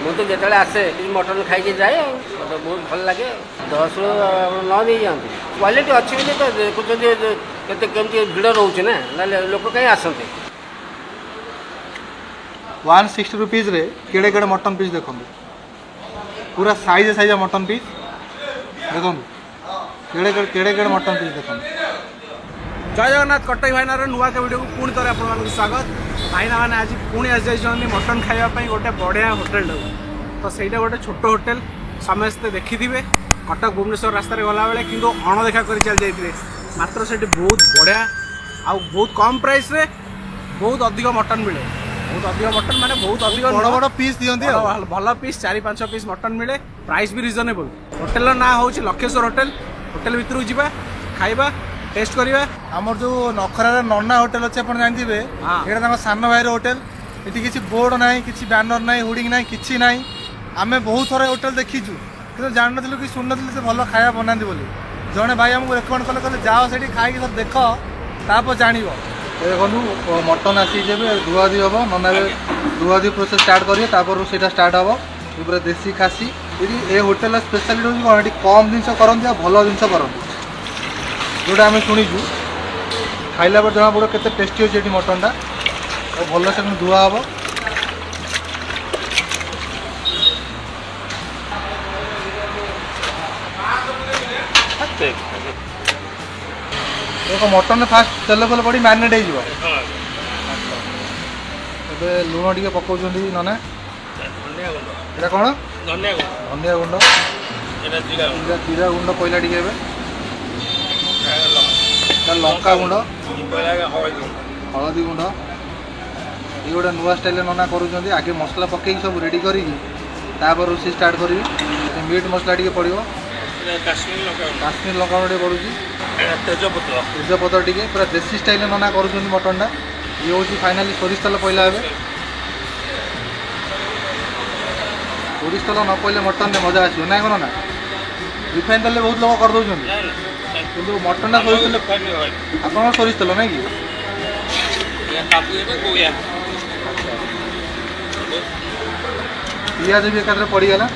ମୁଁ ତ ଯେତେବେଳେ ଆସେ ମଟନ୍ ଖାଇକି ଯାଏ, ଆଉ ମୋତେ ବହୁତ ଭଲ ଲାଗେ। 10ରୁ 9 ଦେଇଯାଆନ୍ତି। କ୍ୱାଲିଟି ଅଛି ବୋଲି ତ ଦେଖୁଛନ୍ତି କେତେ କେମିତି ଭିଡ଼ ରହୁଛି ନା, ନହେଲେ ଲୋକ କାହିଁ ଆସନ୍ତି? 160 ରୁପିଜ୍ରେ କେଡ଼େ କେଡ଼େ ମଟନ୍ ପିସ୍ ଦେଖନ୍ତୁ, ପୁରା ସାଇଜ୍ ସାଇଜ୍ ମଟନ୍ ପିସ୍ ଦେଖନ୍ତୁ, କେଡ଼େ କେଡ଼େ କେଡ଼େ କେଡ଼େ ମଟନ୍ ପିସ୍ ଦେଖନ୍ତୁ। ଜୟ ଜଗନ୍ନାଥ। କଟକ ଭାଇନାର ନୂଆ ଏକ ଭିଡ଼ିଓକୁ ପୁଣି ଥରେ ଆପଣମାନଙ୍କୁ ସ୍ୱାଗତ। ଭାଇନା ମାନେ ଆଜି ପୁଣି ଆସିଯାଇଛନ୍ତି ମଟନ୍ ଖାଇବା ପାଇଁ ଗୋଟେ ବଢ଼ିଆ ହୋଟେଲଟାକୁ। ତ ସେଇଟା ଗୋଟେ ଛୋଟ ହୋଟେଲ, ସମସ୍ତେ ଦେଖିଥିବେ କଟକ ଭୁବନେଶ୍ୱର ରାସ୍ତାରେ ଗଲାବେଳେ, କିନ୍ତୁ ଅଣଦେଖା କରି ଚାଲି ଯାଇଥିବେ। ମାତ୍ର ସେଠି ବହୁତ ବଢ଼ିଆ ଆଉ ବହୁତ କମ୍ ପ୍ରାଇସ୍ରେ ବହୁତ ଅଧିକ ମଟନ୍ ମିଳେ। ବହୁତ ଅଧିକ ମଟନ୍ ମାନେ ବହୁତ ଅଧିକ ବଡ଼ ନୁହଁ। ବଡ଼ ପିସ୍ ଦିଅନ୍ତି ଆଉ ଭଲ ଭଲ ପିସ୍, 4-5 ପିସ୍ ମଟନ୍ ମିଳେ। ପ୍ରାଇସ୍ ବି ରିଜନେବଲ୍। ହୋଟେଲର ନାଁ ହେଉଛି ଲକ୍ଷେଶ୍ୱର ହୋଟେଲ। ହୋଟେଲ ଭିତରକୁ ଯିବା, ଖାଇବା, ଟେଷ୍ଟ କରିବା। ଆମର ଯୋଉ ନଖରାରେ ନନା ହୋଟେଲ ଅଛି, ଆପଣ ଜାଣିଥିବେ। ଏଇଟା ତାଙ୍କ ସାନ ଭାଇର ହୋଟେଲ। ଏଠି କିଛି ବୋର୍ଡ ନାହିଁ, କିଛି ବ୍ୟାନର ନାହିଁ, ହୋର୍ଡିଂ ନାହିଁ, କିଛି ନାହିଁ। ଆମେ ବହୁତ ଥର ଏ ହୋଟେଲ ଦେଖିଛୁ, କିନ୍ତୁ ଜାଣିନଥିଲୁ କି ଶୁଣିନଥିଲୁ ସେ ଭଲ ଖାଇବା ବନାନ୍ତି ବୋଲି। ଜଣେ ଭାଇ ଆମକୁ ରେକମେଣ୍ଡ କଲେ, କହିଲେ ଯାଅ ସେଠି ଖାଇକି ଥରେ ଦେଖ, ତାପରେ ଜାଣିବ। ଏ ଦେଖନ୍ତୁ, ମଟନ୍ ଆସିଛି। ଏବେ ଧୁଆ ଧୁଇ ହେବ। ନନା ଏବେ ଧୁଆ ଧୁଇ ପ୍ରୋସେସ୍ ଷ୍ଟାର୍ଟ କରିବେ, ତାପରେ ରୋଷେଇଟା ଷ୍ଟାର୍ଟ ହେବ। ଏ ପୁରା ଦେଶୀ ଖାସି। ଏଠି ଏ ହୋଟେଲର ସ୍ପେଶାଲିଟି ହେଉଛି କ'ଣ, ଏଠି କମ୍ ଜିନିଷ କରନ୍ତି ଆଉ ଭଲ ଜିନିଷ କରନ୍ତି, ଯେଉଁଟା ଆମେ ଶୁଣିଛୁ। ଖାଇଲା ପରେ ଜଣାପଡ଼ିବ କେତେ ଟେଷ୍ଟି ଅଛି ଏଠି ମଟନ୍ଟା। ଆଉ ଭଲସେ ପୁଣି ଧୁଆ ହେବ। ଦେଖ, ମଟନ୍ ଫାଷ୍ଟ ତେଲ ଫେଲ ପଡ଼ି ମ୍ୟାରିନେଟ୍ ହେଇଯିବ। ଏବେ ଲୁଣ ଟିକେ ପକାଉଛନ୍ତି ନନା। ଏଇଟା କ'ଣ? ଧନିଆ ଗୁଣ୍ଡ। ଧନିଆ ଗୁଣ୍ଡ। ଏଇଟା ଜିରା। ଜିରା ଗୁଣ୍ଡ ପଇଲା ଟିକେ ଏବେ। ଏଟା ଲଙ୍କା ଗୁଣ୍ଡ। ହଳଦୀ ଗୁଣ୍ଡ। ଇଏ ଗୋଟେ ନୂଆ ଷ୍ଟାଇଲରେ ନନା କରୁଛନ୍ତି। ଆଗେ ମସଲା ପକେଇକି ସବୁ ରେଡ଼ି କରିକି ତାପରେ ରୋଷେଇ ଷ୍ଟାର୍ଟ କରିବି। ମିଟ୍ ମସଲା ଟିକେ ପଡ଼ିବ। କାଶ୍ମୀର ଲଙ୍କା। କାଶ୍ମୀର ଲଙ୍କା ଗୁଣ୍ଡ ଟିକେ ପଡ଼ୁଛି। ତେଜପତ୍ର। ତେଜପତ୍ର ଟିକେ। ପୁରା ଦେଶୀ ଷ୍ଟାଇଲରେ ନନା କରୁଛନ୍ତି ମଟନଟା। ଇଏ ହେଉଛି ଫାଇନାଲି ସୋରିଷ ତେଲ ପଇଲା ଏବେ। ସୋରିଷ ତେଲ ନ ପଇଲେ ମଟନରେ ମଜା ଆସିବ ନାଇଁ କ'ଣ ନା? ରିଫାଇନ୍ ତେଲରେ ବହୁତ ଲୋକ କରିଦେଉଛନ୍ତି, କିନ୍ତୁ ମଟନଟା ସୋରିଷ ତେଲ। ଆପଣଙ୍କର ସୋରିଷ ତେଲ ନାଇଁ କି? ଗୋୟା। ପିଆଜ ବି ଏକାଥରେ ପଡ଼ିଗଲା।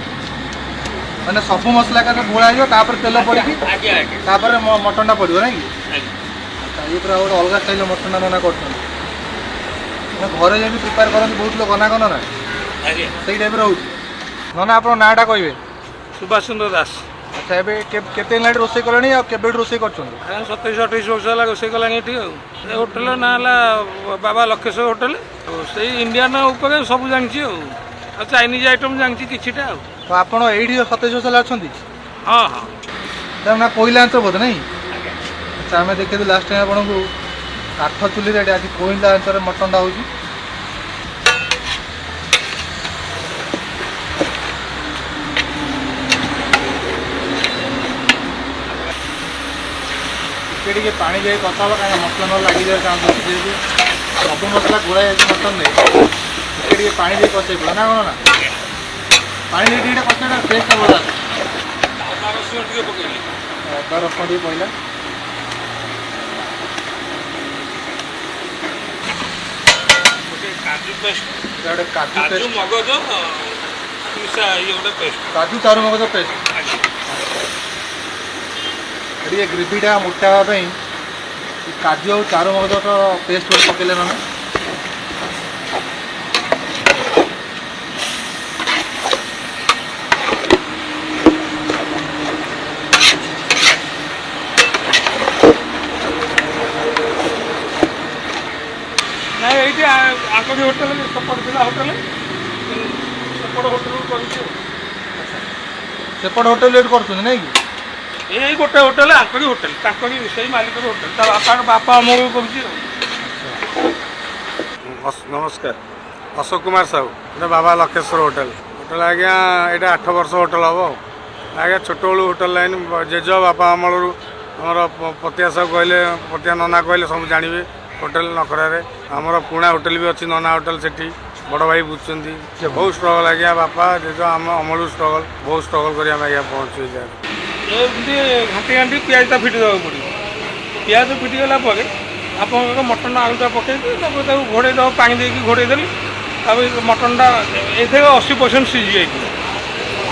ମାନେ ସବୁ ମସଲା ଏକାଥରେ ଗୋଳା ହେଇଯିବ, ତାପରେ ତେଲ ପଡ଼ିକି ଆଜ୍ଞା ଆଜ୍ଞା ତାପରେ ମଟନଟା ପଡ଼ିବ ନାଇଁ କି? ଆଜ୍ଞା। ଆଚ୍ଛା, ଇଏ ପୁରା ଗୋଟେ ଅଲଗା ଷ୍ଟାଇଲର ମଟନଟା ନନା କରୁଛନ୍ତି। ମାନେ ଘରେ ଯେମିତି ପ୍ରିପେୟାର କରନ୍ତି ବହୁତ ଲୋକ ନା କ'ଣ ନା, ସେଇ ଟାଇପ୍ର ହେଉଛି। ନନା, ଆପଣଙ୍କ ନାଁଟା କହିବେ? ସୁଭାଷ ଚନ୍ଦ୍ର ଦାସ। ଆଚ୍ଛା, ଏବେ କେତେ ଦିନ ହେଲାଣି ରୋଷେଇ କଲେଣି ଆଉ କେବେଠୁ ରୋଷେଇ କରୁଛନ୍ତି? 27-28 ବର୍ଷ ହେଲା ରୋଷେଇ କଲାଣି ଏଠି। ଆଉ ଏ ହୋଟେଲର ନାଁ ହେଲା ବାବା ଲକ୍ଷେଶ୍ୱର ହୋଟେଲ। ଆଉ ସେଇ ଇଣ୍ଡିଆନ ଉପରେ ସବୁ ଜାଣିଛି ଆଉ ଚାଇନିଜ ଆଇଟମ୍ ଜାଣିଛି କିଛିଟା ଆଉ। ତ ଆପଣ ଏଇଠି 27 ବର୍ଷ ହେଲା ଅଛନ୍ତି? ହଁ। ତାର ନା କୋଇଲା ଆଞ୍ଚ ବୋଧେ ନାଇଁ? ଆଚ୍ଛା, ଆମେ ଦେଖିଥିଲୁ ଲାଷ୍ଟ ଟାଇମ୍ ଆପଣଙ୍କୁ କାଠ ଚୁଲିରେ, ଏଠି ଆଜି କୋଇଲା ଆଞ୍ଚରେ ମଟନଟା ହେଉଛି। ଟିକେ ଟିକେ ପାଣି ଦେଇ କଷା ହେବ, କାହିଁକିନା ମସଲା ନହେଲେ ଲାଗିଯିବାର ଚାନ୍ସ ଅଛି। ଯେହେତୁ ସବୁ ମସଲା ଗୋଳା ଯାଇଛି ମଟନରେ, ଟିକେ ଟିକେ ପାଣି ଦେଇ କଷେଇ ପଡ଼ିବ ନା କ'ଣ ନା? ପାଣି ଦେଇ ଟିକେ କଷେଇଟା ଟେଷ୍ଟଟା ଭଲ ଆସେ। ଅଦା ରସୁଣ ଟିକେ ପକେଇଲି। ଅଦା ରସୁଣ ଟିକେ ପଇଲା। ଗୋଟେ କାଜୁ ପେଷ୍ଟ। ଏଇଟା ଗୋଟେ କାଜୁ କାଜୁ ପେଷ୍ଟ। ମଗଜ ମିଶା ଇଏ ଗୋଟେ ପେଷ୍ଟ। କାଜୁ ଚାରୁ ମଗଜ ପେଷ୍ଟ। ଆଜ୍ଞା। ଟିକେ ଗ୍ରେଭିଟା ମୋଟା ହେବା ପାଇଁ ଏ କାଜୁ ଆଉ ଚାରୁ ମଗଜର ପେଷ୍ଟ ଗୋଟେ ପକେଇଲେ ନନା। ନାଇଁ, ଏଇଠି ଆଙ୍କରି ହୋଟେଲ ସେପଟ ଥିଲା, ହୋଟେଲ ସେପଟ ହୋଟେଲରୁ କରିଛି ଆଉ। ସେପଟ ହୋଟେଲ ଏଠି କରୁଛନ୍ତି ନାଇଁ କି? ଏଇ ଗୋଟେ ହୋଟେଲ, ଆଙ୍କରି ହୋଟେଲ, ତାଙ୍କରି ସେଇ ମାଲିକର ହୋଟେଲ। ତା ବାପା ଅମଳରୁ କରୁଛି ଆଉ। ନମସ୍କାର, ଅଶୋକ କୁମାର ସାହୁ। ଏଇଟା ବାବା ଲକ୍ଷେଶ୍ୱର ହୋଟେଲ। ହୋଟେଲ ଆଜ୍ଞା ଏଇଟା 8 ବର୍ଷ ହୋଟେଲ ହେବ। ଆଉ ଆଜ୍ଞା ଛୋଟବେଳୁ ହୋଟେଲ ଲାଇନ୍, ଜେଜ ବାପା ଅମଳରୁ। ଆମର ପତିଆ ସାହୁ କହିଲେ, ପତିଆ ନନା କହିଲେ ସବୁ ଜାଣିବେ। ହୋଟେଲ ନଖରାରେ ଆମର ପୁରୁଣା ହୋଟେଲ ବି ଅଛି, ନନା ହୋଟେଲ, ସେଠି ବଡ଼ ଭାଇ ବୁଝୁଛନ୍ତି। ବହୁତ ଷ୍ଟ୍ରଗଲ୍ ଆଜ୍ଞା, ବାପା ଜେଜ ଆମ ଅମଳରୁ ଷ୍ଟ୍ରଗଲ୍, ବହୁତ ଷ୍ଟ୍ରଗଲ୍ କରି ଆମେ ଆଜ୍ଞା ପହଞ୍ଚୁ ଏ ଜାଗାରେ। ଏମିତି ଘାଣ୍ଟି ଘାଣ୍ଟି ପିଆଜଟା ଫିଟି ଦେବାକୁ ପଡ଼ିବ। ପିଆଜ ଫିଟିଗଲା ପରେ ଆପଣଙ୍କର ମଟନ୍ ଆଳୁଟା ପକେଇକି ତାପରେ ତାକୁ ଘୋଡ଼େଇ ଦେବ। ପାଣି ଦେଇକି ଘୋଡ଼େଇ ଦେଲି। ତାପରେ ମଟନ୍ଟା ଏଥିରେ 80% ସିଝି ଯାଇଥିବ,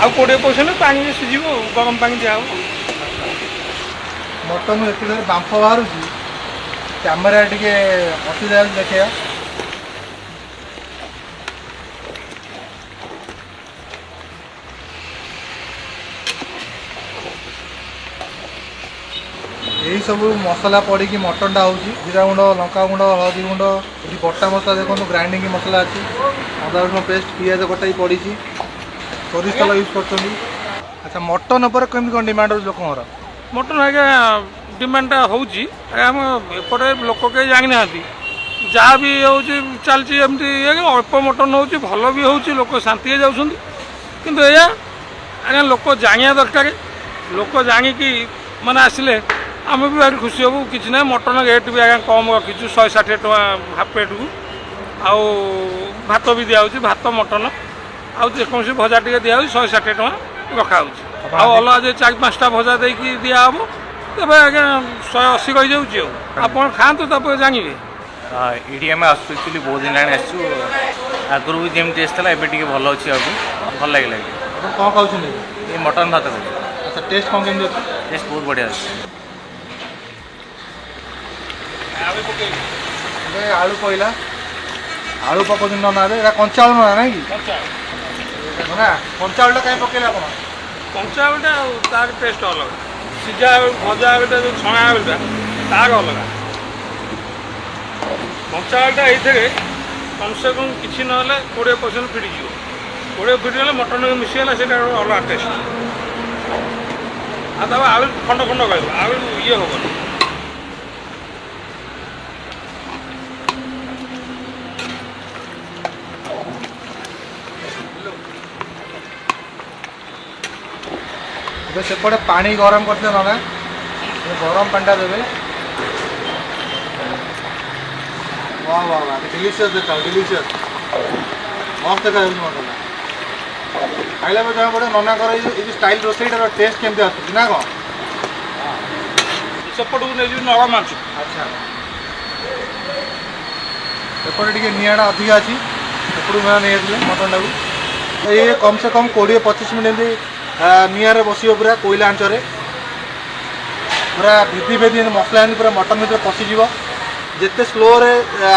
ଆଉ 20% ପାଣିରେ ସିଝିବ ଆଉ, ଗରମ ପାଣି ଦିଆହେବ। ମଟନ୍ ଏତେ ଜୋରେ ବାମ୍ଫ ବାହାରୁଛି, କ୍ୟାମେରା ଟିକେ ଅସୁବିଧା ଯାଉଛି ଦେଖିବା। ଏଇ ସବୁ ମସଲା ପଡ଼ିକି ମଟନଟା ହେଉଛି। ଜିରା ଗୁଣ୍ଡ, ଲଙ୍କା ଗୁଣ୍ଡ, ହଳଦୀ ଗୁଣ୍ଡ, ଏଠି ବଟା ମସଲା ଦେଖନ୍ତୁ, ଗ୍ରାଇଣ୍ଡିଙ୍ଗ ମସଲା ଅଛି, ଅଦା ରସୁଣ ପେଷ୍ଟ, ପିଆଜ କଟା ବି ପଡ଼ିଛି, ସୋରିଷ ତେଲ ୟୁଜ୍ କରୁଛନ୍ତି। ଆଚ୍ଛା, ମଟନ୍ ଉପରେ କେମିତି କ'ଣ ଡିମାଣ୍ଡ ହେଉଛି ଲୋକଙ୍କର? ମଟନ୍ ଆଜ୍ଞା ଡିମାଣ୍ଡଟା ହେଉଛି ଆଜ୍ଞା, ଆମ ଏପଟେ ଲୋକ କେହି ଜାଣିନାହାନ୍ତି। ଯାହା ବି ହେଉଛି ଚାଲିଛି ଏମିତି ଇଏ, ଅଳ୍ପ ମଟନ୍ ହେଉଛି, ଭଲ ବି ହେଉଛି, ଲୋକ ଶାନ୍ତି ହେଇଯାଉଛନ୍ତି। କିନ୍ତୁ ଏଇଆ ଆଜ୍ଞା, ଲୋକ ଜାଣିବା ଦରକାର। ଲୋକ ଜାଣିକି ମାନେ ଆସିଲେ ଆମେ ବି ଭାରି ଖୁସି ହେବୁ। କିଛି ନାହିଁ, ମଟନ୍ ରେଟ୍ ବି ଆଜ୍ଞା କମ୍ ରଖିଛୁ, 160 ଟଙ୍କା ହାଫ୍ ପ୍ଲେଟ୍କୁ। ଆଉ ଭାତ ବି ଦିଆହେଉଛି, ଭାତ, ମଟନ୍ ଆଉ ଯେକୌଣସି ଭଜା ଟିକେ ଦିଆହେଉଛି, 160 ଟଙ୍କା ରଖାହେଉଛି। ଆଉ ଅଲଗା ଯଦି ଚାରି ପାଞ୍ଚଟା ଭଜା ଦେଇକି ଦିଆହେବ, ତେବେ ଆଜ୍ଞା 180 ରହିଯାଉଛି। ଆଉ ଆପଣ ଖାଆନ୍ତୁ, ତାପରେ ଜାଣିବେ। ଏଇଠି ଆମେ ଆସୁଛୁ, ଆକ୍ଚୁଆଲି ବହୁତ ଦିନ ହେଲାଣି ଆସିଛୁ। ଆଗରୁ ବି ଯେମିତି ଟେଷ୍ଟ ଥିଲା, ଏବେ ଟିକେ ଭଲ ଅଛି, ଆଗକୁ ଭଲ ଲାଗିଲା ଏଠି। ଆପଣ କ'ଣ ଖାଉଛନ୍ତି? ଏ ମଟନ୍ ଭାତ ଖାଉଛି। ଆଚ୍ଛା, ଟେଷ୍ଟ କ'ଣ କେମିତି ଅଛି? ଟେଷ୍ଟ ବହୁତ ବଢ଼ିଆ ଅଛି। ଏବେ ଆଳୁ ପଇଲା, ଆଳୁ ପକଉଛନ୍ତି ନନା ଏବେ। ଏଇଟା କଞ୍ଚା ଆଳୁ ନନା, ନାଇଁ କି? କଞ୍ଚା। ନନା, କଞ୍ଚା ଆଳୁଟା କାହିଁ ପକେଇଲେ ଆପଣ? କଞ୍ଚା ଆଳୁଟା ଆଉ ତାର ଟେଷ୍ଟ ଅଲଗା, ସିଝା ଆଳୁ, ଭଜା ଆଳୁଟା, ଯେଉଁ ଛଣା ଆଳୁଟା ତାର ଅଲଗା। କଞ୍ଚା ଆଳୁଟା ଏଇଥିରେ କମ୍ ସେ କମ୍ କିଛି ନହେଲେ 20% ଫିଟିଯିବ। 20 ଫିଟିଗଲେ ମଟନ୍ ମିଶିଗଲା, ସେଇଟା ଗୋଟେ ଅଲଗା ଟେଷ୍ଟ। ଆଉ ତାପରେ ଆଳୁ ଖଣ୍ଡ ଖଣ୍ଡ ରହିବ, ଆଳୁ ଇଏ ହେବନି। ଏବେ ସେପଟେ ପାଣି ଗରମ କରିଥିଲେ ନନା, ଏବେ ଗରମ ପାଣିଟା ଦେବେ। ବା ବା ବା, ଡିଲିସିୟସ୍ ଦେଖାଉ, ଡିଲିସିୟସ୍, ମସ୍ତ ଦେଖାଯାଉଛି ମଟନଟା। ଖାଇଲା ପରେ ଜଣା ପଡ଼ିବ ନନାଙ୍କର ଏଇ ଯେଉଁ ଷ୍ଟାଇଲ୍ ରୋଷେଇଟାର ଟେଷ୍ଟ କେମିତି ଆସୁଛି, ନା କ'ଣ? ସେପଟକୁ ନେଇଯିବି ନରମ ମାଂସ। ଆଚ୍ଛା, ଏପଟେ ଟିକେ ନିଆଁଟା ଅଧିକା ଅଛି, ଏପଟକୁ ନିଆଁ ନେଇଯାଇଥିଲେ ମଟନଟାକୁ। ଇଏ କମ୍ ସେ କମ୍ 20-25 ମିନିଟ୍ ଏମିତି ନିଆଁରେ ବସିବ, ପୁରା କୋଇଲା ଆଞ୍ଚରେ ପୁରା ଭେଦି ଭେଦି ଏମିତି ମସଲା ଏମିତି ପୁରା ମଟନ୍ ଭିତରେ ପଶିଯିବ। ଯେତେ ସ୍ଲୋରେ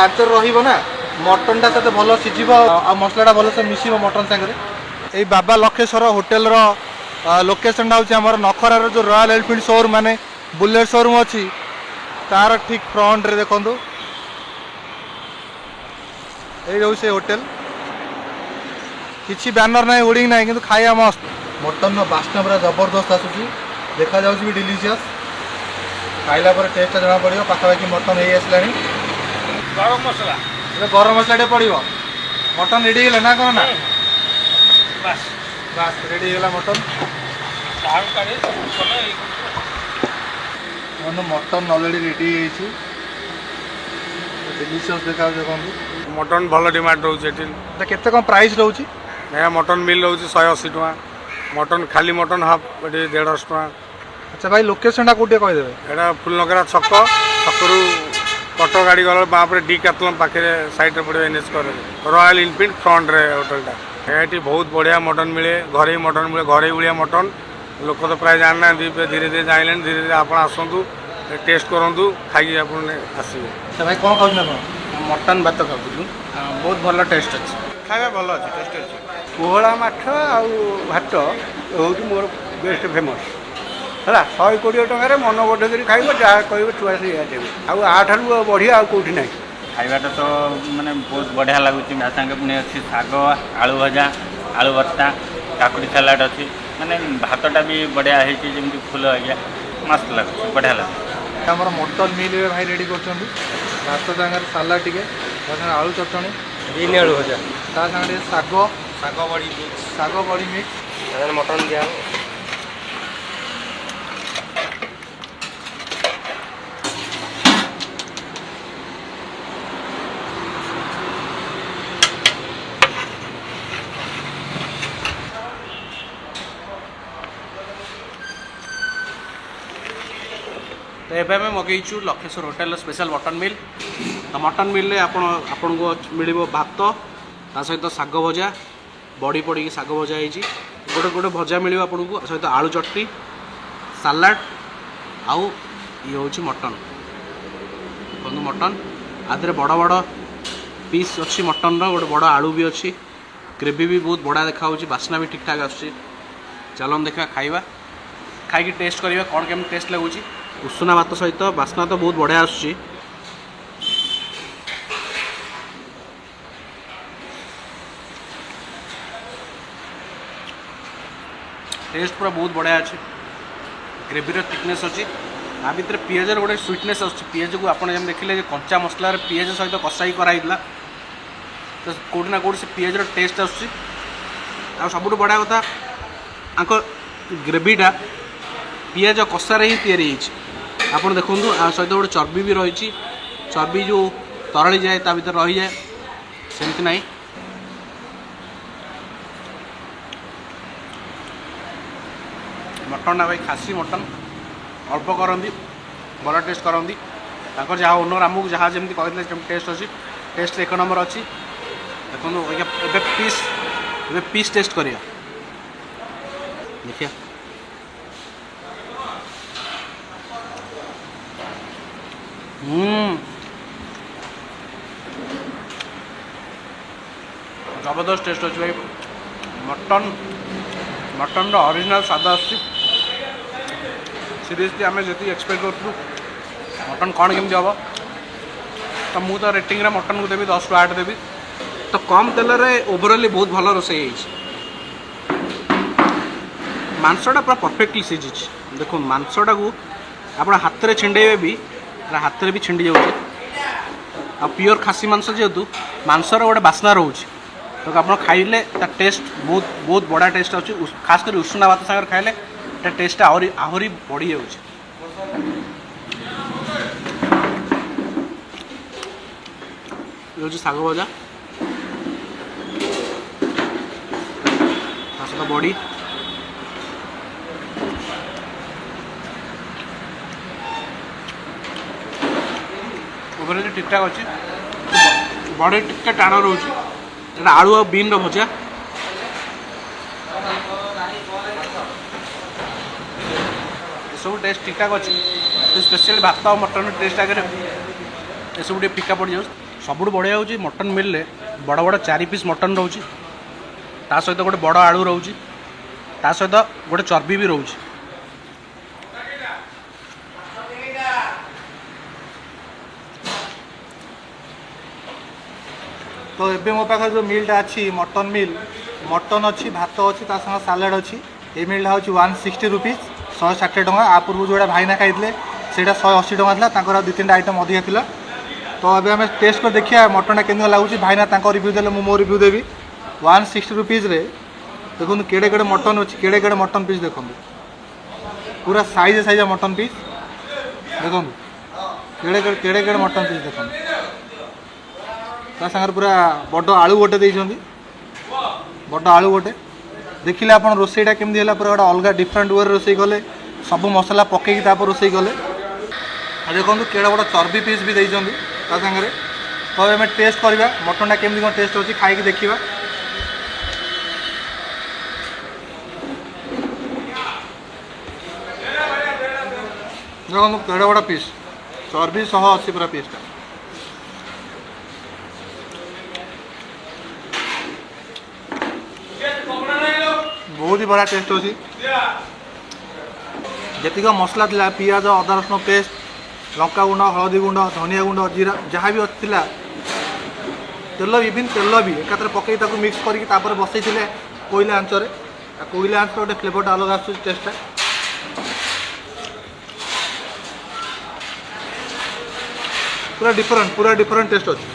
ଆଞ୍ଚରେ ରହିବ ନା, ମଟନଟା ସେତେ ଭଲ ସିଝିବ ଆଉ ମସଲାଟା ଭଲସେ ମିଶିବ ମଟନ୍ ସାଙ୍ଗରେ। ଏଇ ବାବା ଲକ୍ଷେଶ୍ୱର ହୋଟେଲର ଲୋକେସନଟା ହେଉଛି ଆମର ନଖରାର ଯେଉଁ ରୟାଲ ଏନଫିଲ୍ଡ ସୋରୁମ୍, ମାନେ ବୁଲେଟ୍ ସୋରୁମ୍ ଅଛି, ତାର ଠିକ୍ ଫ୍ରଣ୍ଟରେ ଦେଖନ୍ତୁ, ଏଇ ହେଉଛି ସେ ହୋଟେଲ। କିଛି ବ୍ୟାନର ନାହିଁ, ହୋର୍ଡିଂ ନାହିଁ, କିନ୍ତୁ ଖାଇବା ମସ୍ତ। ମଟନର ବାସ୍ନା ପୁରା ଜବରଦସ୍ତ ଆସୁଛି, ଦେଖାଯାଉଛି ବି ଡିଲିସିୟସ୍। ଖାଇଲା ପରେ ଟେଷ୍ଟଟା ଜଣାପଡ଼ିବ। ପାଖାପାଖି ମଟନ୍ ହେଇ ଆସିଲାଣି। ଗରମ ମସଲା। ଏବେ ଗରମ ମସଲା ଟିକେ ପଡ଼ିବ। ମଟନ୍ ରେଡ଼ି ହେଇଗଲା ନା କ'ଣ ନା? ବାସ୍। ବାସ୍, ରେଡ଼ି ହେଇଗଲା ମଟନ୍। ବାହାର କାଢ଼ି କଲେ। ଦେଖନ୍ତୁ, ମଟନ୍ ଅଲରେଡ଼ି ରେଡ଼ି ହେଇଯାଇଛି, ଡିଲିସିୟସ୍ ଦେଖାଯାଉଛି ଦେଖନ୍ତୁ। ମଟନ୍ ଭଲ ଡିମାଣ୍ଡ ରହୁଛି ଏଠି। ଏଟା କେତେ କ'ଣ ପ୍ରାଇସ୍ ରହୁଛି? ଆଜ୍ଞା, ମଟନ୍ ମିଲ୍ ରହୁଛି 180 ଟଙ୍କା, ମଟନ୍ ଖାଲି ମଟନ୍ ହାଫ୍ ଏଠି 150 ଟଙ୍କା। ଆଚ୍ଛା ଭାଇ, ଲୋକେସନଟା କୋଉଠି ଟିକେ କହିଦେବେ? ଏଇଟା ଫୁଲନଗରା ଛକ, ଛକରୁ କଟକ ଗାଡ଼ି ଗଲା ବାପରେ ଡି କାତଲମ୍ ପାଖରେ ସାଇଡ଼୍ରେ ପଡ଼ିବ, ଏନ୍ଏଚ୍ କରରେ, ରୟାଲ ଇନଫିଲ୍ଡ ଫ୍ରଣ୍ଟରେ ହୋଟେଲଟା। ଏଠି ବହୁତ ବଢ଼ିଆ ମଟନ୍ ମିଳେ, ଘରୋଇ ମଟନ୍ ମିଳେ, ଘରୋଇ ଭଳିଆ ମଟନ୍। ଲୋକ ତ ପ୍ରାୟ ଜାଣିନାହାନ୍ତି, ଏବେ ଧୀରେ ଧୀରେ ଜାଣିଲେଣି। ଧୀରେ ଧୀରେ ଆପଣ ଆସନ୍ତୁ, ଟେଷ୍ଟ କରନ୍ତୁ, ଖାଇକି ଆପଣ ଆସିବେ। ଆଚ୍ଛା ଭାଇ, କ'ଣ ଖାଉଛନ୍ତି ଆପଣ? ମଟନ୍ ଭାତ ଖାଉଥିଲୁ, ବହୁତ ଭଲ ଟେଷ୍ଟ ଅଛି। ଖାଇବା ଭଲ ଅଛି, ଟେଷ୍ଟ ଅଛି। ପୋହଳା ମାଛ ଆଉ ଭାତ ହେଉଛି ମୋର ବେଷ୍ଟ ଫେମସ୍ ହେଲା। 120 ଟଙ୍କାରେ ମନ ବଧ କରି ଖାଇବ, ଯାହା କହିବ ଛୁଆ ସେଇଆ ଦେବେ। ଆଉ ଆଠାରୁ ବଢ଼ିଆ ଆଉ କେଉଁଠି ନାହିଁ। ଖାଇବାଟା ତ ମାନେ ବହୁତ ବଢ଼ିଆ ଲାଗୁଛି। ତା ସାଙ୍ଗେ ପୁଣି ଅଛି ଶାଗ, ଆଳୁ ଭଜା, ଆଳୁ ଭର୍ତ୍ତା, କାକୁଡ଼ି ସାଲାଡ଼ ଅଛି। ମାନେ ଭାତଟା ବି ବଢ଼ିଆ ହେଇଛି, ଯେମିତି ଫୁଲ ଆଜ୍ଞା, ମସ୍ତ ଲାଗୁଛି, ବଢ଼ିଆ ଲାଗୁଛି। ଆମର ମଟନ୍ ମିଲ୍ ଏବେ ଭାଇ ରେଡ଼ି କରୁଛନ୍ତି। ଭାତ ସାଙ୍ଗରେ ସାଲାଡ଼ ଟିକେ, ତା ସାଙ୍ଗରେ ଆଳୁ ଚଟଣି, ବିନ୍ ଆଳୁ ଭଜା, ତା ସାଙ୍ଗରେ ଟିକେ ଶାଗ, ଶାଗ ବଡ଼ି ମିକ୍ସ। ଶାଗ ବଡ଼ି ମିକ୍ସ। ତାଦେହରେ ମଟନ୍ ଦିଆହେବ। ତ ଏବେ ଆମେ ମଗେଇଛୁ ଲକ୍ଷେଶ୍ୱର ହୋଟେଲର ସ୍ପେଶାଲ ମଟନ୍ ମିଲ୍। ତ ମଟନ୍ ମିଲ୍ରେ ଆପଣଙ୍କୁ ମିଳିବ ଭାତ, ତା ତା ସହିତ ଶାଗ ଭଜା, ବଡ଼ି ପଡ଼ିକି ଶାଗ ଭଜା ହେଇଛି। ଗୋଟେ ଗୋଟେ ଭଜା ମିଳିବ ଆପଣଙ୍କୁ, ତା ସହିତ ଆଳୁ ଚଟଣି, ସାଲାଡ଼, ଆଉ ଇଏ ହେଉଛି ମଟନ୍। ଦେଖନ୍ତୁ ମଟନ୍, ଆ ଦେହରେ ବଡ଼ ବଡ଼ ପିସ୍ ଅଛି ମଟନ୍ର, ଗୋଟେ ବଡ଼ ଆଳୁ ବି ଅଛି, ଗ୍ରେଭି ବି ବହୁତ ବଢ଼ିଆ ଦେଖାହେଉଛି, ବାସ୍ନା ବି ଠିକ୍ଠାକ୍ ଆସୁଛି। ଚାଲନ୍ତୁ ଦେଖିବା, ଖାଇବା, ଖାଇକି ଟେଷ୍ଟ କରିବା କ'ଣ କେମିତି ଟେଷ୍ଟ ଲାଗୁଛି। ଉଷୁନା ଭାତ ସହିତ ବାସ୍ନା ତ ବହୁତ ବଢ଼ିଆ ଆସୁଛି। ଟେଷ୍ଟ ପୁରା ବହୁତ ବଢ଼ିଆ ଅଛି। ଗ୍ରେଭିର ଥିକନେସ୍ ଅଛି, ତା ଭିତରେ ପିଆଜର ଗୋଟେ ସୁଇଟନେସ୍ ଆସୁଛି। ପିଆଜକୁ ଆପଣ ଯେମିତି ଦେଖିଲେ ଯେ କଞ୍ଚା ମସଲାରେ ପିଆଜ ସହିତ କଷାଇ କରାହେଇଥିଲା, ତ କେଉଁଠି ନା କେଉଁଠି ସେ ପିଆଜର ଟେଷ୍ଟ ଆସୁଛି। ଆଉ ସବୁଠୁ ବଢ଼ିଆ କଥା, ଆଙ୍କ ଗ୍ରେଭିଟା ପିଆଜ କଷାରେ ହିଁ ତିଆରି ହେଇଛି। ଆପଣ ଦେଖନ୍ତୁ, ଆ ସହିତ ଗୋଟେ ଚର୍ବି ବି ରହିଛି। ଚର୍ବି ଯେଉଁ ତରଳି ଯାଏ, ତା ଭିତରେ ରହିଯାଏ, ସେମିତି ନାହିଁ। ମଟନ୍ଟା ଭାଇ ଖାସି ମଟନ୍, ଅଳ୍ପ କରନ୍ତି, ଭଲ ଟେଷ୍ଟ କରନ୍ତି। ତାଙ୍କର ଯାହା ଓନର୍ ଆମକୁ ଯାହା ଯେମିତି କହିଥିଲେ ସେମିତି ଟେଷ୍ଟ ଅଛି, ଟେଷ୍ଟ ଏକ ନମ୍ବର ଅଛି। ଦେଖନ୍ତୁ, ଏବେ ପିସ୍ ଟେଷ୍ଟ କରିବା, ଦେଖିବା। ଜବରଦସ୍ତ ଟେଷ୍ଟ ଅଛି ଭାଇ। ମଟନ୍ର ଅରିଜିନାଲ୍ ସ୍ୱାଦ ଆସୁଛି। ସିରିୟସଲି, ଆମେ ଯେତିକି ଏକ୍ସପେକ୍ଟ କରୁଥିଲୁ ମଟନ୍ କ'ଣ କେମିତି ହେବ, ତ ମୁଁ ତ ରେଟିଂରେ ମଟନ୍କୁ ଦେବି 10ରୁ 8 ଦେବି। ତ କମ୍ ତେଲରେ ଓଭରାଲି ବହୁତ ଭଲ ରୋଷେଇ ହେଇଛି। ମାଂସଟା ପୁରା ପରଫେକ୍ଟଲି ସିଝିଛି। ଦେଖନ୍ତୁ, ମାଂସଟାକୁ ଆପଣ ହାତରେ ଛିଣ୍ଡେଇବେ ବି, ପୁରା ହାତରେ ବି ଛିଣ୍ଡି ଯାଉଛି। ଆଉ ପିଓର ଖାସି ମାଂସ ଯେହେତୁ, ମାଂସର ଗୋଟେ ବାସ୍ନା ରହୁଛି। ତ ଆପଣ ଖାଇଲେ ତା ଟେଷ୍ଟ ବହୁତ ବହୁତ ବଢ଼ିଆ ଟେଷ୍ଟ ଆସୁଛି। ଖାସ କରି ଉଷୁନା ଭାତ ସାଙ୍ଗରେ ଖାଇଲେ ତା ଟେଷ୍ଟଟା ଆହୁରି ଆହୁରି ବଢ଼ିଯାଉଛି। ଇଏ ହେଉଛି ଶାଗ ଭଜା, ତା ସହିତ ବଡ଼ି। ଓଭରାଲି ଠିକ୍ଠାକ୍ ଅଛି। ବଡ଼ି ଟିକେ ଟାଣ ରହୁଛି। ଏଇଟା ଆଳୁ ଆଉ ବିନ୍ର ଭଜା। ଏସବୁ ଟେଷ୍ଟ ଠିକ୍ଠାକ୍ ଅଛି। ସ୍ପେଶିଆଲି ଭାତ ଆଉ ମଟନ୍ର ଟେଷ୍ଟ ଆଗରେ ଏସବୁ ଟିକେ ଫିକା ପଡ଼ିଯାଉଛି। ସବୁଠୁ ବଢ଼ିଆ ହେଉଛି ମଟନ୍ ମିଲ୍ରେ ବଡ଼ ବଡ଼ ଚାରି ପିସ୍ ମଟନ୍ ରହୁଛି, ତା ସହିତ ଗୋଟେ ବଡ଼ ଆଳୁ ରହୁଛି, ତା ସହିତ ଗୋଟେ ଚର୍ବି ବି ରହୁଛି। ତ ଏବେ ମୋ ପାଖରେ ଯେଉଁ ମିଲ୍ଟା ଅଛି, ମଟନ୍ ମିଲ୍, ମଟନ୍ ଅଛି, ଭାତ ଅଛି, ତା ସାଙ୍ଗେ ସାଲାଡ଼ ଅଛି। ଏଇ ମିଲ୍ଟା ହେଉଛି 160 ରୁପିଜ୍, 160 ଟଙ୍କା। ଆ ପୂର୍ବରୁ ଯେଉଁଟା ଭାଇନା ଖାଇଥିଲେ, ସେଇଟା 180 ଟଙ୍କା ଥିଲା। ତାଙ୍କର ଆଉ ଦୁଇ ତିନିଟା ଆଇଟମ୍ ଅଧିକା ଥିଲା। ତ ଏବେ ଆମେ ଟେଷ୍ଟ କରି ଦେଖିବା ମଟନ୍ଟା କେମିତି ଲାଗୁଛି। ଭାଇନା ତାଙ୍କ ରିଭ୍ୟୁ ଦେଲେ, ମୁଁ ମୋ ରିଭ୍ୟୁ ଦେବି। 160 ରୁପିଜ୍ରେ ଦେଖନ୍ତୁ କେଡ଼େ କେଡ଼େ ମଟନ୍ ଅଛି, କେଡ଼େ କେଡ଼େ ମଟନ୍ ପିସ୍ ଦେଖନ୍ତୁ, ପୁରା ସାଇଜ୍ ସାଇଜ୍ ମଟନ୍ ପିସ୍ ଦେଖନ୍ତୁ, କେଡ଼େ କେଡ଼େ କେଡ଼େ କେଡ଼େ ମଟନ୍ ପିସ୍ ଦେଖନ୍ତୁ। ତା ସାଙ୍ଗରେ ପୁରା ବଡ଼ ଆଳୁ ଗୋଟେ ଦେଇଛନ୍ତି, ବଡ଼ ଆଳୁ ଗୋଟେ। ଦେଖିଲେ ଆପଣ ରୋଷେଇଟା କେମିତି ହେଲା, ପୁରା ଗୋଟେ ଅଲଗା ଡିଫରେଣ୍ଟ ୱେରେ ରୋଷେଇ କଲେ, ସବୁ ମସଲା ପକେଇକି ତାପରେ ରୋଷେଇ କଲେ। ଆଉ ଦେଖନ୍ତୁ, କେଡ଼େ ବଡ଼ ଚର୍ବି ପିସ୍ ବି ଦେଇଛନ୍ତି ତା ସାଙ୍ଗରେ। ତ ଏବେ ଆମେ ଟେଷ୍ଟ କରିବା ମଟନ୍ଟା କେମିତି କ'ଣ ଟେଷ୍ଟ ଅଛି, ଖାଇକି ଦେଖିବା। ଦେଖନ୍ତୁ, କେଡ଼େ ବଡ଼ ପିସ୍, ଚର୍ବି ସହ ଅଛି ପୁରା ପିସ୍ଟା। ବହୁତ ହି ବଢ଼ିଆ ଟେଷ୍ଟ ଅଛି। ଯେତିକ ମସଲା ଥିଲା, ପିଆଜ, ଅଦା ରସୁଣ ପେଷ୍ଟ, ଲଙ୍କା ଗୁଣ୍ଡ, ହଳଦୀ ଗୁଣ୍ଡ, ଧନିଆ ଗୁଣ୍ଡ, ଜିରା, ଯାହା ବି ଥିଲା, ତେଲ, ଇଭିନ୍ ତେଲ ବି ଏକାଥରେ ପକେଇ ତାକୁ ମିକ୍ସ କରିକି ତାପରେ ବସେଇଥିଲେ କୋଇଲା ଆଞ୍ଚରେ। ଆଉ କୋଇଲା ଆଞ୍ଚର ଗୋଟେ ଫ୍ଲେଭରଟା ଅଲଗା ଆସୁଛି, ଟେଷ୍ଟଟା ପୁରା ଡିଫରେଣ୍ଟ, ପୁରା ଡିଫରେଣ୍ଟ ଟେଷ୍ଟ ଅଛି।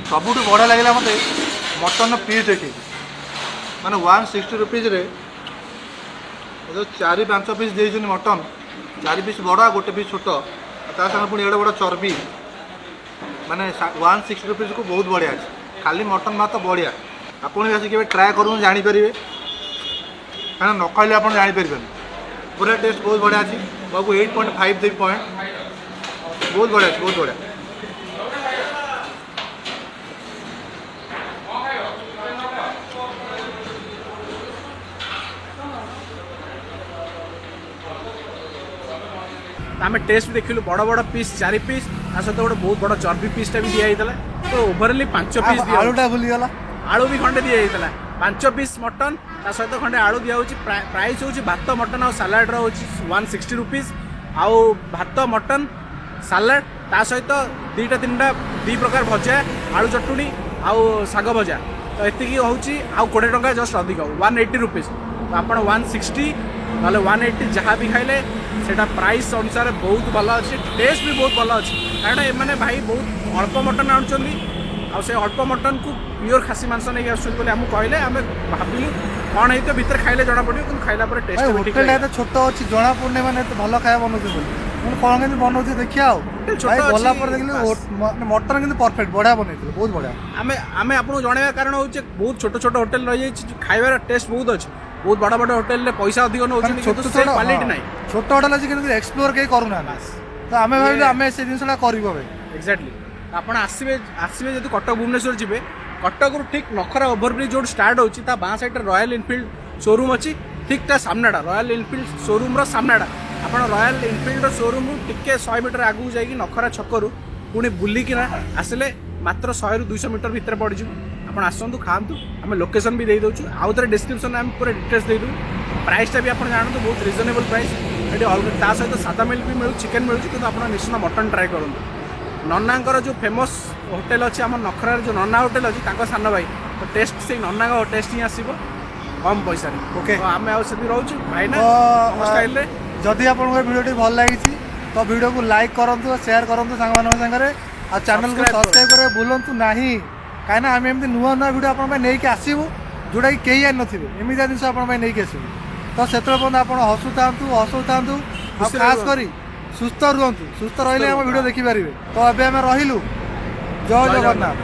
ସବୁଠୁ ବଢ଼ିଆ ଲାଗିଲା ମୋତେ ମଟନ୍ର ପିସ୍ ଦେଖିକି। ମାନେ 160 ରୁପିଜ୍ରେ ଯେଉଁ ଚାରି ପାଞ୍ଚ ପିସ୍ ଦେଇଛନ୍ତି ମଟନ୍, ଚାରି ପିସ୍ ବଡ଼ ଆଉ ଗୋଟେ ପିସ୍ ଛୋଟ, ଆଉ ତା ସାଙ୍ଗରେ ପୁଣି ଏଡ଼େ ବଡ଼ ଚର୍ବି, ମାନେ 160 ରୁପିଜ୍କୁ ବହୁତ ବଢ଼ିଆ ଅଛି। ଖାଲି ମଟନ୍ ଭାତ ବଢ଼ିଆ। ଆପଣ ବି ଆସିକି କେବେ ଟ୍ରାଏ କରନ୍ତୁ, ଜାଣିପାରିବେ। କାରଣ ନ ଖାଇଲେ ଆପଣ ଜାଣିପାରିବେନି। ପୁରା ଟେଷ୍ଟ ବହୁତ ବଢ଼ିଆ ଅଛି। ମୁଁ 8.5 ଦେବି ପଏଣ୍ଟ। ବହୁତ ବଢ଼ିଆ ଅଛି, ବହୁତ ବଢ଼ିଆ। ତ ଆମେ ଟେଷ୍ଟ ବି ଦେଖିଲୁ, ବଡ଼ ବଡ଼ ପିସ୍ ଚାରି ପିସ୍, ତା ସହିତ ଗୋଟେ ବହୁତ ବଡ଼ ଚର୍ବି ପିସ୍ଟା ବି ଦିଆହେଇଥିଲା। ତ ଓଭରଅଲି 5 ପିସ୍ ଦିଆ ଆଳୁଟା ଭୁଲିଗଲା। ଆଳୁ ବି ଖଣ୍ଡେ ଦିଆଯାଇଥିଲା। 5 ପିସ୍ ମଟନ୍, ତା ସହିତ ଖଣ୍ଡେ ଆଳୁ ଦିଆହେଉଛି। ପ୍ରାଇସ୍ ହେଉଛି ଭାତ, ମଟନ୍ ଆଉ ସାଲାଡ଼ର ହେଉଛି 160 ରୁପିଜ୍। ଆଉ ଭାତ, ମଟନ୍, ସାଲାଡ଼, ତା ସହିତ ଦୁଇଟା ତିନିଟା ଦୁଇ ପ୍ରକାର ଭଜା, ଆଳୁ ଚଟୁଣି ଆଉ ଶାଗ ଭଜା, ତ ଏତିକି ହେଉଛି। ଆଉ 20 ଟଙ୍କା ଜଷ୍ଟ ଅଧିକ, 180 ରୁପିଜ୍। ତ ଆପଣ 160 ନହେଲେ 180 ଯାହା ବି ଖାଇଲେ, ସେଇଟା ପ୍ରାଇସ୍ ଅନୁସାରେ ବହୁତ ଭଲ ଅଛି, ଟେଷ୍ଟ ବି ବହୁତ ଭଲ ଅଛି। କାରଣ ଏମାନେ ଭାଇ ବହୁତ ଅଳ୍ପ ମଟନ୍ ଆଣୁଛନ୍ତି ଆଉ ସେ ଅଳ୍ପ ମଟନ୍କୁ ପିଓର ଖାସି ମାଂସ ନେଇକି ଆସୁଛନ୍ତି ବୋଲି ଆମକୁ କହିଲେ। ଆମେ ଭାବିଲୁ କ'ଣ ହେଇଥିବ ଭିତରେ, ଖାଇଲେ ଜଣାପଡ଼ିବ। କିନ୍ତୁ ଖାଇଲା ପରେ ଭାଇ, ଟେଷ୍ଟ ବି ଠିକ୍। ହୋଟେଲଟା ଏତେ ଛୋଟ ଅଛି, ଜଣା ପଡୁନି ମାନେ ଏତେ ଭଲ ଖାଇବା ବନଉଥିବେ ବୋଲି। ମୁଁ କ'ଣ କେମିତି ବନଉଥିବେ ଦେଖିବା ଆଉ। ହୋଟେଲ ଛୋଟ ଭାଇ, ଗଲା ଅଛି, ପରେ ଦେଖିଲି ବାସ୍। ମଟନ କିନ୍ତୁ ପରଫେକ୍ଟ, ବଢିଆ ବନେଇଥିଲେ, ବହୁତ ବଢିଆ। ଆମେ ଆପଣଙ୍କୁ ଜଣାଇବା କାରଣ ହେଉଛି ବହୁତ ଛୋଟ ଛୋଟ ହୋଟେଲ ରହିଯାଇଛି, ଖାଇବାର ଟେଷ୍ଟ ବହୁତ ଅଛି। ବହୁତ ବଡ଼ ବଡ଼ ହୋଟେଲରେ ପଇସା ଅଧିକ ନେଉଛନ୍ତି, ଛୋଟ କିନ୍ତୁ ସେ ଛୋଟ କ୍ୱାଲିଟି ନାହିଁ। ଛୋଟ ହୋଟେଲ ଅଛି କିନ୍ତୁ ଏକ୍ସପ୍ଲୋର କେହି କରୁନାହାନ୍ତି। ତ ଆମେ ଭାବିଲୁ ଆମେ ସେ ଜିନିଷଟା କରିବୁ ଏବେ। ଏକ୍ଜାକ୍ଟଲି। ଆପଣ ଆସିବେ ଆସିବେ ଯଦି କଟକ ଭୁବନେଶ୍ୱର ଯିବେ, କଟକରୁ ଠିକ୍ ନଖରା ଓଭରବ୍ରିଜ୍ ଯୋଉଠି ଷ୍ଟାର୍ଟ ହେଉଛି, ତା ବାଁ ସାଇଡ଼୍ରେ ରୟାଲ ଏନଫିଲ୍ଡ ସୋରୁମ୍ ଅଛି। ଠିକ୍ ତା ସାମ୍ନାଟା, ରୟାଲ ଏନଫିଲ୍ଡ ସୋରୁମ୍ର ସାମ୍ନାଟା। ଆପଣ ରୟାଲ ଏନଫିଲ୍ଡର ସୋରୁମ୍ରୁ ଟିକେ 100 ମିଟର ଆଗକୁ ଯାଇକି ନଖରା ଛକରୁ ପୁଣି ବୁଲିକିନା ଆସିଲେ ମାତ୍ର 100ରୁ 200 ମିଟର ଭିତରେ ପଡ଼ିଯିବ। ଆପଣ ଆସନ୍ତୁ, ଖାଆନ୍ତୁ। ଆମେ ଲୋକେସନ୍ ବି ଦେଇଦେଉଛୁ। ଆଉ ଥରେ ଡିସ୍କ୍ରିପ୍ସନ୍ରେ ଆମେ ପୁରା ଡିଟେଲ୍ସ ଦେଇଦେବୁ। ପ୍ରାଇସ୍ଟା ବି ଆପଣ ଜାଣନ୍ତୁ, ବହୁତ ରିଜନେବଲ୍ ପ୍ରାଇସ୍ ଏଠି। ଅଲଗା ତା ସହିତ ସାଦା ମିଲ୍ ବି ମିଳୁଛି, ଚିକେନ୍ ମିଳୁଛି, କିନ୍ତୁ ଆପଣ ନିଶ୍ଚିତ ମଟନ୍ ଟ୍ରାଏ କରନ୍ତୁ। ନନାଙ୍କର ଯେଉଁ ଫେମସ୍ ହୋଟେଲ ଅଛି, ଆମ ନଖରାରେ ଯେଉଁ ନନା ହୋଟେଲ ଅଛି, ତାଙ୍କ ସାନ ଭାଇ, ତ ଟେଷ୍ଟ ସେଇ ନନାଙ୍କ ଟେଷ୍ଟ ହିଁ ଆସିବ କମ୍ ପଇସାରେ। ତ ଆମେ ଆଉ ସେଠି ରହୁଛୁ ଭାଇନା ତ ଆମ ଷ୍ଟାଇଲରେ। ଯଦି ଆପଣଙ୍କ ଭିଡ଼ିଓଟି ଭଲ ଲାଗିଛି, ତ ଭିଡ଼ିଓକୁ ଲାଇକ୍ କରନ୍ତୁ, ସେୟାର କରନ୍ତୁ ସାଙ୍ଗମାନଙ୍କ ସାଙ୍ଗରେ ଆଉ ଚ୍ୟାନେଲକୁ Subscribe। Subscribe କରିବାକୁ ଭୁଲନ୍ତୁ ନାହିଁ। କାହିଁକିନା ଆମେ ଏମିତି ନୂଆ ନୂଆ ଭିଡ଼ିଓ ଆପଣଙ୍କ ପାଇଁ ନେଇକି ଆସିବୁ, ଯେଉଁଟାକି କେହି ଜାଣିନଥିବେ। ଏମିତିଆ ଜିନିଷ ଆପଣଙ୍କ ପାଇଁ ନେଇକି ଆସିବୁ। ତ ସେତେବେଳେ ପର୍ଯ୍ୟନ୍ତ ଆପଣ ହସୁଥାନ୍ତୁ, ହସୁଥାନ୍ତୁ ଆଉ ଖୁସିରେ ଖାସ ରୁହନ୍ତୁ। କରି ସୁସ୍ଥ ରୁହନ୍ତୁ। ସୁସ୍ଥ ରହିଲେ ଆମ ରୁହନ୍ତୁ, ଭିଡ଼ିଓ ଦେଖିପାରିବେ। ତ ଏବେ ଆମେ ରହିଲୁ। ଜୟ ଜୟ ଜଗନ୍ନାଥ।